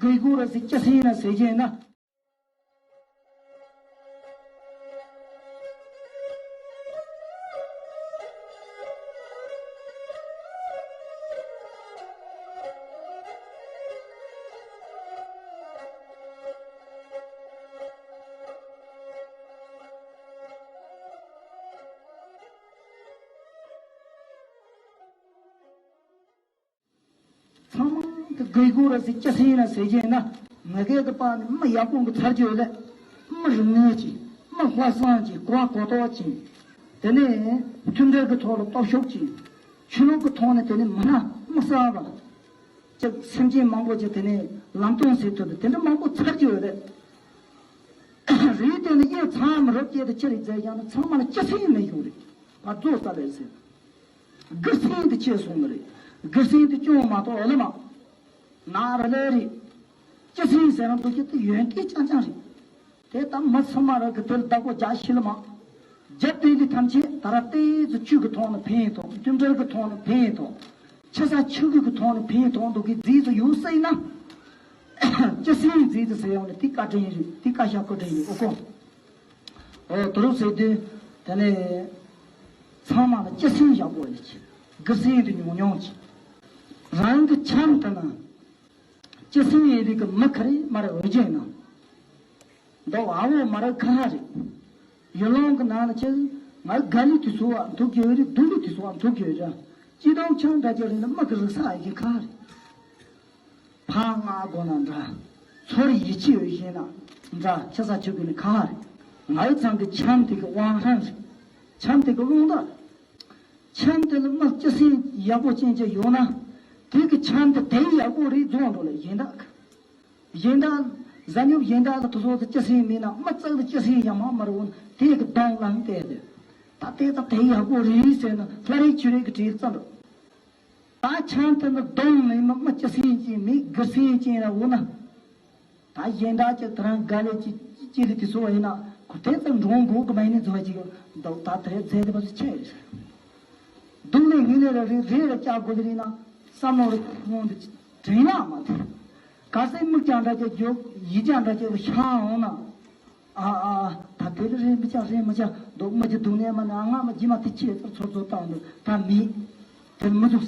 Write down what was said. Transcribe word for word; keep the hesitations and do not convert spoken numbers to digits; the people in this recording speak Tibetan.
གི་གུ་ར་ཟེར་སྐྱ་སེང་ལ་ཟེར་གྱིན་ན། ཚང་མ་གི་གི་གུ་ར་ཟེར་སྐྱ་སེང་ལ་ཟེར་གྱིན་ན། མི་སྒེར་གི་པ་ནི་མི་ཡག་པོ་གི་ཚར་གྱི་ཡོད་ལ། མི་རིག་གནས་ཀྱི་མི་ལྷག་བསམ་གྱི་གོ་བ་གོ་རྟོགས་ཀྱི། དེ་ནས་མཐུན་སྒྲིལ་གི་ཐོག་ལ་སྟོབས་ཤུགས་ཀྱི། ཆོས་ལུགས་ཀྱི་ཐོག་ནས་དེ་ནས་མི་སྣ་མི་གསར་པ་ཅིག་སེམས་ཅན་མང་པོ་ཅིག་དེ་ནས་ལམ་སྟོན་བྱེད་ཐུབ་པ་དེ་འདྲ་མང་པོ་ཚར་གྱི་ཡོད་རེད། རེད། དེ་ནས་གཡས་ཚང་མ་རབ་སྐྱེས་དེ་ཅི་རེད་ཟེར་ཀྱང་ན། ཚང་མ་ལ་སྐྱ་སེང་མེད་ཞུགས་རེད། ཕར་རྫོགས་ས་རེད་ཟེར། གུར་སེང་དེ་ཆད་སོང་ནི་རེད། གུར་སེང་དེ་སྐྱོན་མ་གཏོགས་ཨ་ལ་མ། ན་ར་ལས་རེད། སྐྱ་སེང་ཟེར་རང་འདུག་ཀྱི་དེ་ཡོན་ཏན་རྐྱང་རྐྱང་རེད། དེ་ལྟ་མི་ཚང་མ་ར་གི་དེར་བདག་པོ་རྒྱག་ཤེས་ལ་མ། རྒྱབ་དེ་ལི་ཐམས་ཅད་ད་ར་ཏེ་ཙི་ཆོས་ཀྱི་ཐོག་ནས་ཕན་ཐོགས། མཐུན་སྒྲིལ་གྱི་ཐོག་ནས་ཕན་ཐོགས། ཆེ་ས་ཆུ་གི་གི་ཐོག་ནས་ཕན་ཐོགས་འདུག་གི་རྫིས་སུ་ཡོད་སྲིད་ན། སྐྱ་སེང་རྫིས་དེ་ཟེར་ཡོང་ནས་དེ་བཀའ་དྲིན་རེད། དེ་བཀའ་ཤག་བཀའ་དྲིན་རེད། ཨོ་ཀོ། ཨོ་དུ་རུ་ཟེར་དུས་དེ་ནས་ཚང་མ་ལ་སྐྱ་སེང་ཡག་པོ་ཡོད་ཀྱི། གུར་སེང་དེ་ཉུང་ཉུང་ཀྱི། རང་གི་ཁྱམས་དེ་ན་སྐྱ་སེང་ཡོད་པའི་གི་མི་ག་རེ་མ་རེད། འོས་འགན་ན། འདུག་ཨ་བོ་མ་ར་ཁ་རེད། ཡུལ་ལུང་གི་ནང་ལ་ཁྱེད་ང་དགའ་ལི་དུས་སུ་བ་འཐུག་གི་ཡོད་རེད། སྡུག་ལི་དུས་སུ་བ་འཐུག་གི་ཡོད་རེད། སྐྱིད་སྡུག་ཆང་འདྲ་ཅིག་རེད་ན་མི་གི་རིག་ས་ཨེ་གི་ཁ་རེད། ཕ་ང་དགོ་ན་འདྲ། ཚོར་ཡིད་ཆེས་ཡོད་ཤེས་ན་འདྲ། ཁྱེད་ས་ཆུ་གི་ནི་ཁ་རེད། ང་ཡི་ཚང་གི་ཁྱམས་དེ་གི་དབང་ཧྲང་རེད། ཁྱམས་དེ་གི་རླུང་རྟ་རེད། ཁྱམས་དེ་ལ་མི་སྐྱ་སེང་ཡག་པོ་ཅན་ཅིག་ཡོད་ན། དེ་གི་ཁྱམས་དེ་དེ་ཡག་པོ་རེད་རྫོགས་འགྲོ་ལ་གཞན་དག་གི། གཞན་དག་གཟའ་ཉོབ་གཞན་དག་ལ་དུ་སོགས་དུ་སྐྱ་སེང་མིན་ན་མི་ཙག་ཏུ་སྐྱ་སེང་ཡང་མང་མ་རུང་དེ་གི་གདོང་ལ་བལྟས་ཏེ། ད་དེ་ད་དེ་ཡག་པོ་རེད་ཟེར་ན་ལྷ་རིགས་ཆོས་རིགས་ཀྱི་གྲས་ཙམ་རུ། ད་ཆང་དེ་ནི་གདོང་མིན་མ་མི་སྐྱ་སེང་ཅན་མིན་གུར་སེང་ཅན་ར་འོ་ན། ད་གཞན་དག་ཅིག་དེ་རང་དགའ་ལས་ཅི་ཅི་ལི་དུ་སོགས་ཡིན་ན་ཁོ་དེ་ཙམ་འགྲོ་འགོག་གི་མ་ཡིན་ནི་བཟོ་ཅིག་འདུག་ད་དེ་རེད་ཟེར་དེ་བ་ཆེ་རེད། སྡུག་ནས་ངུས་ནས་ར་རེ་རེ་ར་བཅག་དགོས་དེ་རེད་ན་བསམ་བློ་རེ་ཁོང་དུ་དྲན་ཡག་མ་ཐུབ། ག་སེ་མིག་ཀྱང་འདྲ་ཅིག་རྒྱུག་ཡིད་ཀྱང་འདྲ་ཅིག་ཤང་འོང་ན། ཨ་ཨ་ད་དེ་ལ་རེ་མི་ཆགས་རེ་མི་ཆགས་འདུག་མ་ཅི་སྡུག་ནས་མ་ནས་ཨ་ང་མ་ཇི་མ་དེ་ཆེ་ཚོར་ཚོར་ཚོར་བཏང་འདུག་ད་མི། དེ་མི་འདུག